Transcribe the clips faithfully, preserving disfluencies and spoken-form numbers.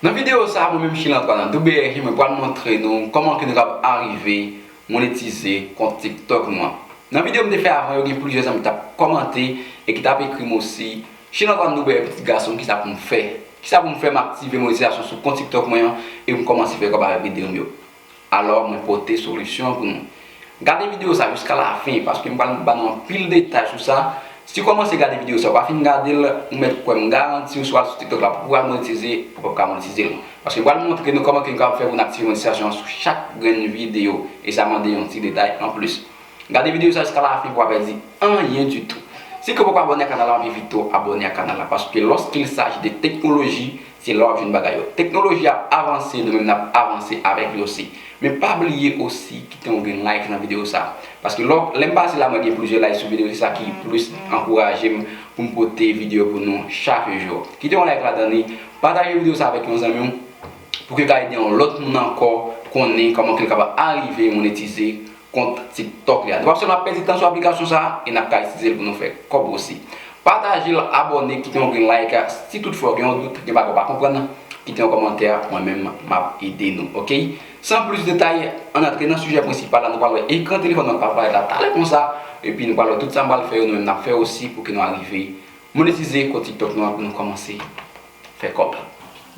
Nan videyo sa a, mwen menm Chilantwa nan W R G, mwen pral montre nou kòman ke nou kab arive monetize kont TikTok nou an. Nan videyo m te fè avan yo, gen plizyè zanmi t ap kòmante e ki t ap ekri m osi, Chilantwa nan W R G, pitit gason, kisa pou m fè? Kisa pou m fè m aktive monetizasyon sou kont TikTok mwen an e pou m kòmanse fè kòb avèk videyo m yo? Alò, mwen pote solisyon an pou nou. Gade videyo sa jiska lafen, paske m pral ba nou anpil detay sou sa. Si w kòmanse gade videyo sa, w pa fin gade l, ou mèt kwè m garanti w, si w al sou TikTok la, pou w al monetize, ou p ap ka monetize l. Paske m pral montre nou kòman ke nou kapab fè pou n aktive monetizasyon an sou chak grenn videyo, e sa mande yon ti detay anplis. Gade videyo sa jiska lafen pou w pa pèdi anyen ditou. Si ke w poko abòne ak kanal la, m ap envite w abòne ak kanal la, paske lorsqu'il s'agit de technologie, se la w ap jwenn bagay yo. Teknoloji ap avanse, nou menm n ap avanse avèk li osi. Men pa bliye osi kite yon grenn like nan videyo sa. Paske lò, lè m pase la, mwen gen plizyè like sou videyo, se sa ki plis ankouraje m pou m pote videyo pou nou chak jou. Kite yon like ladan li, pataje videyo sa avèk yon zanmi w, pou ke l ka ede yon lòt moun ankò konnen kòman ke l kapab arive monetize kont TikTok li a. Nou p ap sèlman pèdi tan sou aplikasyon sa a, e n ap ka itilize l pou nou fè kòb osi. Pataje l, abòne, kite yon grenn like. Si toutfwa w gen yon dout, gen bagay w pa konprann, kite yon kòmantè, mwen menm, m ap ede nou, oke? San plis detay, ann antre nan sijè prensipal la, nou pral wè ekran telefòn mwen k ap parèt la talè konsa, epi nou pral wè tout sa m pral fè yo, nou menm n ap fè osi pou ke nou arive monetize kont TikTok nou an pou nou kòmanse fè kòb.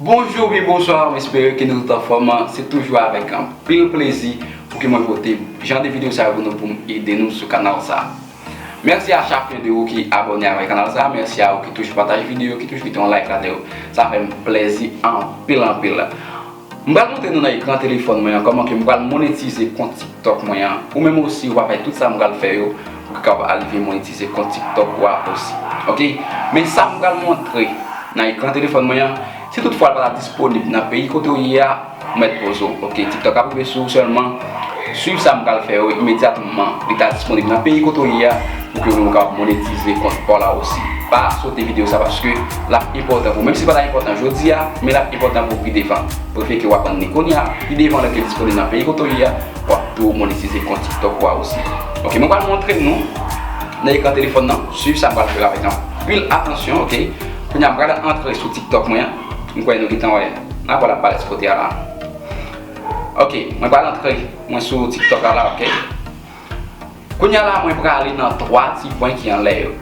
Bonjou oubyen bonswa, m espere ke nou tout anfòm. Se toujou avèk anpil plezi pou ke mwen pote jan de videyo sa yo pou nou, pou m ede nou sou kanal sa. Mèsi a chacun de ou ki abòne avèk kanal sa. Mèsi a ou ki toujou pataje videyo, ki toujou kite yon like ladan yo. Sa fè m plèzi anpil, anpil. M pral montre nou nan ekran telefòn mwen an kòman ke m pral monetize kont TikTok mwen an. Ou menm osi, ou pa fè tout sa m pral fè yo pou w kapab arive monetize kont TikTok ou a osi. Oke? Men sa m pral montre nan ekran telefòn mwen an, si toutfwa l pa ta disponib nan peyi kote w ye a, ou mèt poze w. Oke? TikTok ap rive sou ou sèlman. Swiv sa m pral fè yo imedyatman. Li ta disponib nan peyi kote w ye a, pou ke nou kapab monetize kont pa w la osi. Pa sote videyo sa paske l ap enpòtan pou ou. Menm si l pa ta enpòtan jodi a, men l ap enpòtan pou ou pi devan. Prefere ke w aprann li kounye a, pi devan lè ke l disponib nan peyi kote w ye a, w ap tou monetize kont TikTok ou a osi. Oke, mwen pral montre nou nan ekran telefòn nan. Swiv sa m pral fè avèk anpil atansyon, oke? Kounye a, m pral antre sou TikTok mwen an. M kwè nou gentan wè. N a wè l ap parèt sou kote a la. Oke, mwen pral antre, mwen sou TikTok la la, oke? Kounye a la, mwen prale nan twa ti pwen ki anlè yo.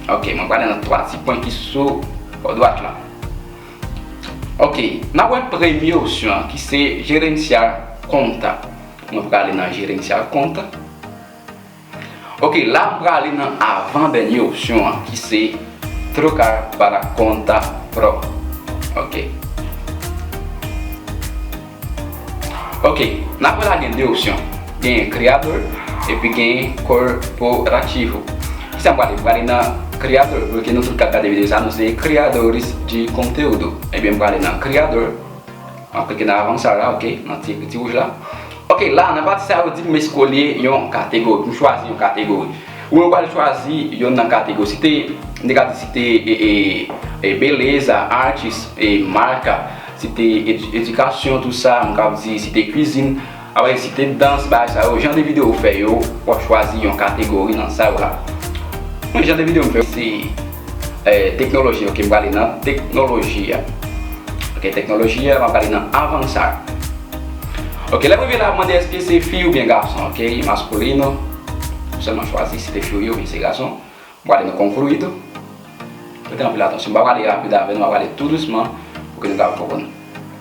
Oke, mwen prale nan twa ti pwen ki sou bò dwat la. Oke, n ap wè premye opsyon an ki se gerenciar conta. Mwen prale nan gerenciar conta. Oke, la m prale nan avan dènye opsyon an ki se trocar para conta pro. Oke. Oke, n ap wè la gen de opsyon. Gen criador, epi gen corporativo. Kisa m prale? M prale nan criador, paske nou tout k ap gade videyo sa, nou se criadores de conteúdo. Ebyen, m prale nan criador. M ap klike nan avanse la, oke, nan ti, ti wouj la. Oke, la, nan pati sa yo di m eskolye yon kategori, pou m chwazi yon kategori. Ou mwen pral chwazi youn nan kategori. Si te, m te ka di si te, e, e, e, beleza, artes, e, marca, si te edi-, edikasyon, tou sa, m ka di si te kwizin, apre si te dans, bagay sa yo, jan de videyo ou fè yo, w ap chwazi yon kategori nan sa yo la. Mwen, jan de videyo m fè, se, e, teknoloji, oke, m prale nan teknoloji a. Oke, teknoloji a, m ap prale nan avanse. Oke, lè m rive la, ap mande èske se fi oubyen gason, oke, masculino. Sèlman chwazi si se fi ou ye oubyen se gason. M prale nan concluir tou. Prete anpil atansyon. M pa prale rapid avè nou, m prale tou dousman pou ke nou kapab konprann.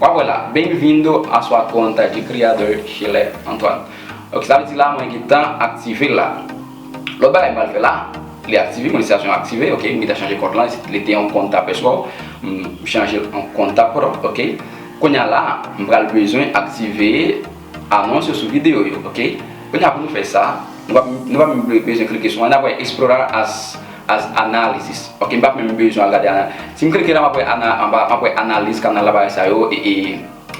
W ap wè la, bem-vindo à sua conta de criador Chile Antoine. Oke, sa vle di la, mwen gentan aktive l la. Lòt bagay m pral fè la, li aktive, monetisasyon aktive, oke, m gentan chanje kont lan, li te yon conta pessoal, m chanje l an conta pro, oke. Kounye a la, m pral bezwen aktive anons yo sou videyo yo, oke. Kounye a pou nou fè sa, nou p ap, nou p ap menm bezwen klike sou anyen, n ap wè explorar as, as análises, oke, m p ap menm bezwen al gade analiz. Si m klike la, m ap wè ana-, anba, m ap wè analiz kanal la, bagay sa yo, e, e,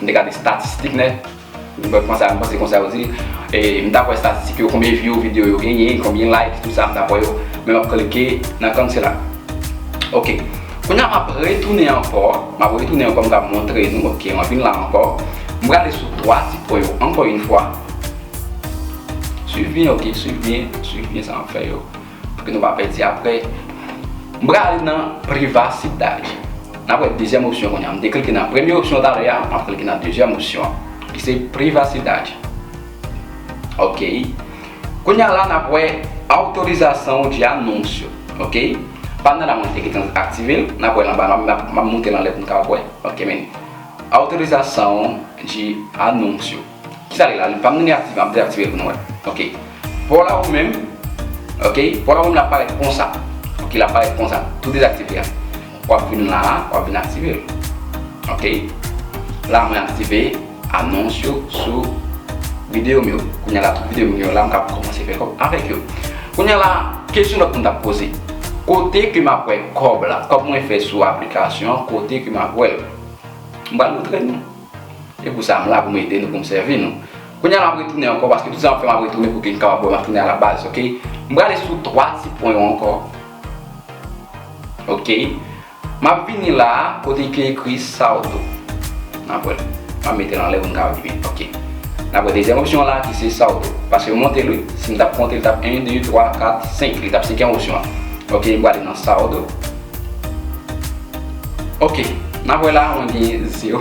m te gade estatistik nèt. Mwen panse, mwen panse konsa yo di l. E, m t ap wè estatistik yo, konbyen view videyo yo genyen, konbyen like, tout sa, m t ap wè yo. Men m ap klike nan cancela. Oke. Kounye a, m ap retounen ankò. M ap retounen ankò, m t ap montre nou. Oke, m ap vin la ankò. M prale sou twa ti pwen yo, ankò yon fwa. Swiv byen, oke, swiv byen, swiv byen sa m ap fè yo. Pou ke nou pa pèdi apre. M prale nan privacidade. N ap wè dezyèm opsyon kounye a. M te klike nan premye opsyon talè a, m ap klike nan dezyèm opsyon an, ki se privacidade. Ok. Kounye a la, n ap wè autorização de anúncio. Ok. Pa nan la mwen te gentan aktive l, n ap wè l anba, m ap, m ap, m ap moute l anlè pou n ka wè. Ok, men. Autorização de anúncio. Kisa li la? Li pa m nan aktive, m ap dezaktive l pou nou wè. Ok. Pou la ou menm, ok, pou la ou menm l ap parèt konsa. Ok, l ap parèt konsa. Tou dezaktive a. W ap vin la, w ap vin aktive l. Ok. La mwen aktive anons yo sou videyo m yo. Kounye a la, tout videyo m yo la, m ka kòmanse fè kòb avèk yo. Kounye a la, kesyon lòt moun t ap poze. Kote ke m ap wè kòb la? Kòb mwen fè sou aplikasyon an, kote ke m ap wè l? M pral montre nou. E pou sa, m la pou m ede nou, pou m sèvi nou. Kounye a la, m ap retounen ankò, paske tout sa m ap fè, m ap retounen pou ke n kapab wè, m ap tounen a la baz, ok? M prale sou twa ti pwen yo ankò. Ok. M ap vini la, kote ki ekri saldo. N ap wè l. M ap mete l anlè pou n ka wè byen. Ok. N ap wè dezyèm opsyon la, ki se saldo. Paske m monte l, wi. Si m t ap konte, l t ap en, de, twa, kat, senk. Li t ap senkyèm opsyon an. Ok, m prale nan saldo. Ok, n ap wè la, mwen gen zewo.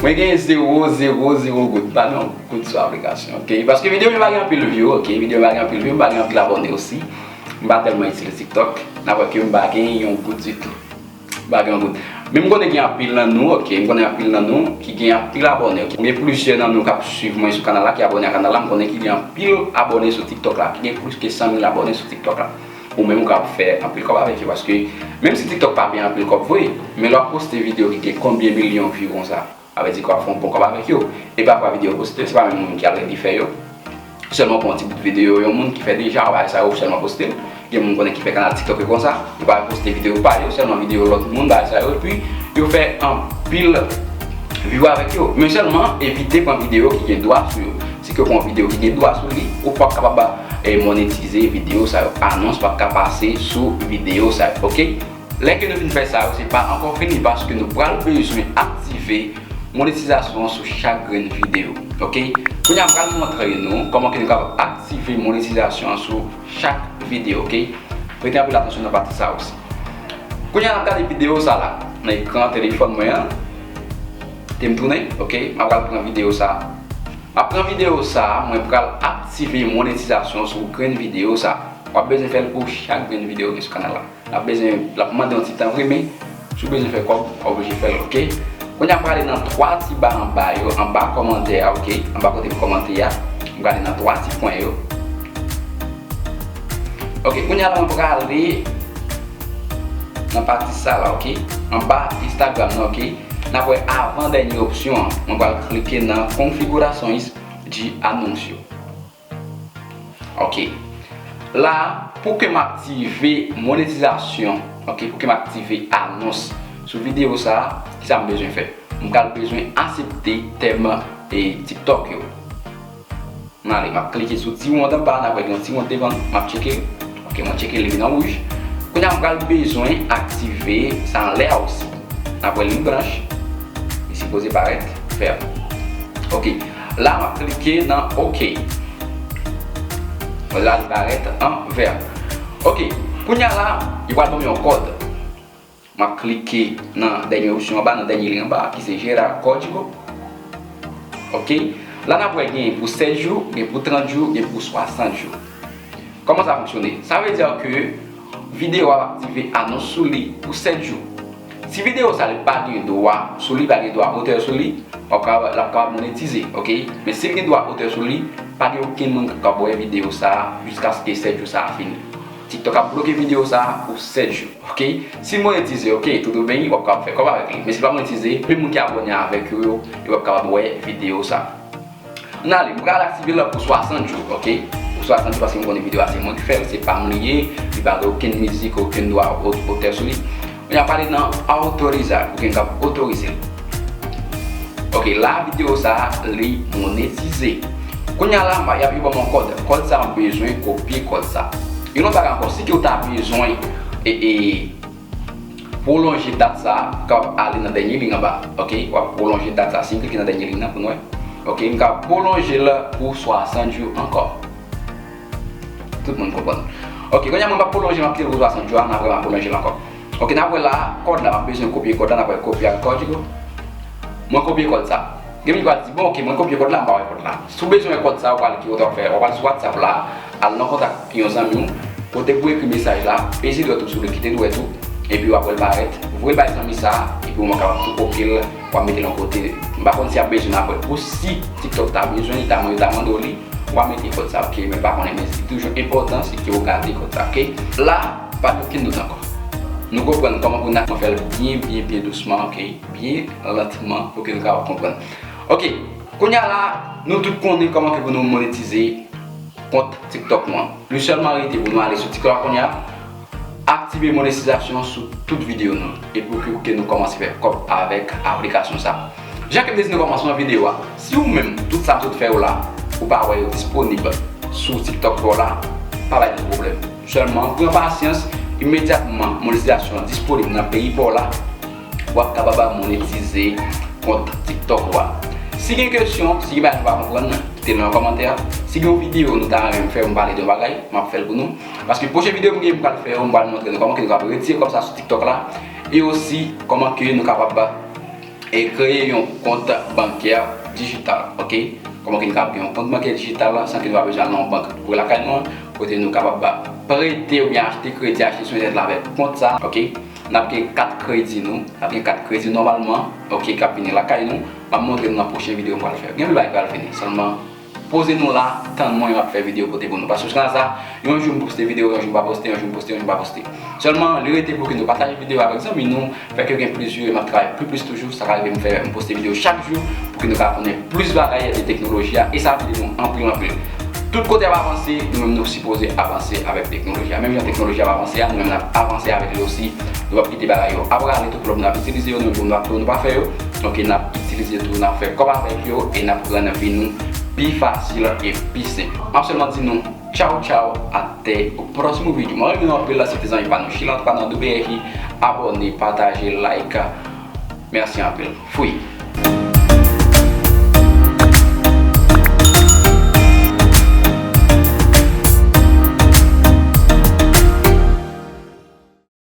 Mwen gen zewo, zewo, zewo goud. M pa gen yon goud sou aplikasyon, ok? Paske videyo m yo pa gen anpil view, ok? Videyo m yo pa gen anpil view, m pa gen anpil abòne osi. M pa tèlman itilize TikTok. N ap wè ke m pa gen yon goud ditou. M pa gen yon goud. Men m konnen gen anpil nan nou, ok? M konnen anpil nan nou ki gen anpil abòne, ok? Gen plizyè nan nou k ap swiv mwen sou kanal la, ki abòne a kanal la. M konnen ki gen anpil abòne sou TikTok la, ki gen plis ke san mil abòne sou TikTok la. Ou menm ou ka fè anpil kòb avèk yo, paske menm si TikTok pa peye anpil kòb vre, men lè w ap poste videyo ki gen konbyen milyon view konsa, sa vle di ke w ap fè yon bon kòb avèk yo. E pafwa videyo w poste, se pa menm moun ki al redi fè yo. Sèlman pran yon ti bout videyo yon moun ki fè deja, ou bay sa yo, ou sèlman poste l. Gen moun konnen ki fè kanal TikTok yo konsa, yo pa poste videyo pa yo, sèlman videyo lòt moun, bay sa yo, epi yo fè anpil view avèk yo. Men sèlman, evite pran videyo ki gen dwa sou yo. Si ke w pran videyo ki gen dwa sou li, ou p ap kapab, eh, monetize videyo sa yo. Anons p ap ka pase sou videyo sa yo, ok? Lè ke nou fin fè sa yo, se pa ankò fini, paske nou pral bezwen aktive monetizasyon an sou chak grenn videyo, ok? Kounye a, m pral montre nou kòman ke nou kapab aktive monetizasyon an sou chak videyo, ok? Prete anpil atansyon nan pati sa osi. Kounye a, n ap gade videyo sa la nan ekran telefòn mwen an. Te m tounen, ok? M ap pral pran videyo sa. M ap pran videyo sa, mwen pral aktive monetizasyon sou grenn videyo sa. W ap bezwen fè l pou chak grenn videyo ki sou kanal la. L ap bezwen, l ap mande yon ti tan vre, men si w bezwen fè kòb, w oblije fè l, ok? Kounye a, m prale nan twa ti ba anba yo, anba kòmantè a, ok? Anba kote m kòmante a, m prale nan twa ti pwen yo. Ok, kounye a la, mwen prale nan pati sa la, ok? Anba Instagram nan, ok? N ap wè avan dènye opsyon an. Mwen pral klike nan configurações de anúncio. Ok. La, pou ke m aktive monetizasyon, ok, pou ke m aktive anons sou videyo sa, kisa m bezwen fè? M pral bezwen aksepte tèm, e, TikTok yo. M ale, m ap klike sou ti wonn anba, n ap wè gen yon ti wonn devan, m ap tcheke. Ok, mwen tcheke li vin an wouj. Kounye a, m pral bezwen aktive sa anlè a osi. N ap wè li blanch. Li sipoze parèt vè. Ok. La, m ap klike nan ok. Vwala, li parèt an vè. Ok. Kounye a la, yo pral ban m yon kòd. M ap klike nan dènye opsyon anba, nan dènye liy anba a, ki se gerar código. Ok. La, n ap wè gen pou sèt jou, gen pou trant jou, gen pou swasant jou. Kòman sa fonksyone? Sa vle di ke videyo a ap aktive anons sou li pou sèt jou. Si videyo sa li pa gen dwa sou li, pa gen dwa otè sou li, w ap kapab, l ap kapab monetize, ok? Men si l gen dwa otè sou li, pa gen okenn moun k ap kapab wè videyo sa a jiskaske sèt jou sa a fini. TikTok ap bloke videyo sa a pou sèt jou, ok? Si l monetize, ok, tout ou byen, w ap kapab fè kòb avèk li. Men si l pa monetize, menm moun ki abòne avèk yo, yo, yo p ap kapab wè videyo sa a. N ale, m pral aktive l pou swasant jou, ok? Pou swasant jou, paske m konnen videyo a se mwen ki fè l, se pa m li ye, li pa gen okenn mizik, okenn dwa o-, otè sou li. Kounye a, pale nan autorizar, pou gen k ap otorize l. Ok, la videyo sa a, li monetize. Kounye a la, m ap, y ap, yo ban m yon kòd. Kòd sa a, m bezwen kopye kòd sa a. Yon lòt bagay ankò, si ke w ta bezwen, e, e, pwolonje dat sa a, w kapab ale nan dènye liy anba, ok? W ap pwolonje dat sa a, si m klike nan dènye liy nan pou n wè. Ok, m ka pwolonje l pou swasant jou ankò. Tout moun konprann. Ok, kounye a mwen p ap pwolonje, m ap kite l pou swasant jou a, n ap wè m ap pwolonje l ankò. Ok, n ap wè la, kòd la, m ap bezwen kopye kòd la, n ap wè kopye al kòd, you know. Mwen kopye kòd sa. Gen moun ki pral di, bon, ok, mwen kopye kòd la, m pa wè kòd la. Si w bezwen wè kòd sa, w pral ki kote w ap fè, w pral sou WhatsApp la, al nan kontak yon zanmi w, kote pou ekri mesaj la, peze dwèt ou sou li, kite dwèt ou, epi w ap wè l parèt, voye l bay zanmi sa, epi w kapab tou kopye l, w ap mete l yon kote. M pa konn si y ap bezwen l apre. Pou si TikTok ta bezwen li, ta, yo ta mande w li, w a mete kòd sa, ok, men pa konnen, men se toujou enpòtan, se ke w gade kòd sa, ok? La, pa gen okenn dout ankò. Nou konprann kòman pou n ap fè l byen, byen, byen dousman, ok? Byen lantman, pou ke nou kapab konprann. Ok, kounye a la, nou tout konnen kòman ke pou nou monetize kont TikTok nou an. Li sèlman rete pou nou ale sou TikTok la kounye a, aktive monetizasyon sou tout videyo nou, epi pou ke nou kòmanse fè kòb avèk aplikasyon sa. Jan ke m te di nan kòmansman videyo a, si ou menm, tout sa m sot fè yo la, ou pa wè yo disponib sou TikTok pa w la, pa bay tèt ou pwoblèm. Sèlman, pran pasyans, imedyatman monetizasyon an disponib nan peyi pa w la, w ap kapab monetize kont TikTok ou a. Si gen kesyon, si gen bagay nou pa konprann, kite l nan kòmantè. Si gen yon videyo nou ta renmen m fè, m pale de yon bagay, m ap fè l pou nou. Paske pwochen videyo m gen, m pral fè yo, m pral montre nou kòman ke nou kapab retire kòb sa sou TikTok la, e osi kòman ke nou kapab, e, kreye yon kont bankè dijital, ok? Kòman ke nou kapab gen yon kont bankè dijital san ke nou pa bezwen al nan yon bank pre lakay nou an, kote nou kapab prete oubyen achte kredi, achte sou entènèt la avèk kont sa, ok? N ap gen kat kredi nou, n ap gen kat kredi nòmalman, ok, k ap vini lakay nou. M ap montre nou nan pwochen videyo m pral fè. Gen anpil bagay pral vini, sèlman poze nou la, tann mwen, m ap fè videyo pote pou nou. Paske jiska sa, yon jou m poste videyo, yon jou m pa poste, yon jou m poste, yon jou m pa poste. Sèlman, li rete pou ke nou pataje videyo avèk zanmi nou, fè ke gen plis vye, m ap travay pli plis toujou, sa ka rive m fè, m poste videyo chak jou, pou ke nou ka konnen plis bagay de teknoloji a, e sa ap ede nou anpil, anpil. Tout kote ap avanse, nou menm nou sipoze avanse avèk teknoloji a. Menm jan teknoloji ap avanse a, nou menm n ap avanse avèk li osi. Nou p ap kite bagay yo ap rale, tout lòm n ap itilize yo, nou menm pou nou pa, pou nou pa fè yo. Donk, n ap itilize tou, n ap fè kòb avèk yo, e n ap rann vi nou pi fasil e pi senp. M ap sèlman di nou, tchaw, tchaw, até o próximo vídeo. Mwen renmen nou anpil, se te zanmi pa nou, Sheila, antouka nan W R J, abòne, pataje, like. Mèsi anpil. Fwi.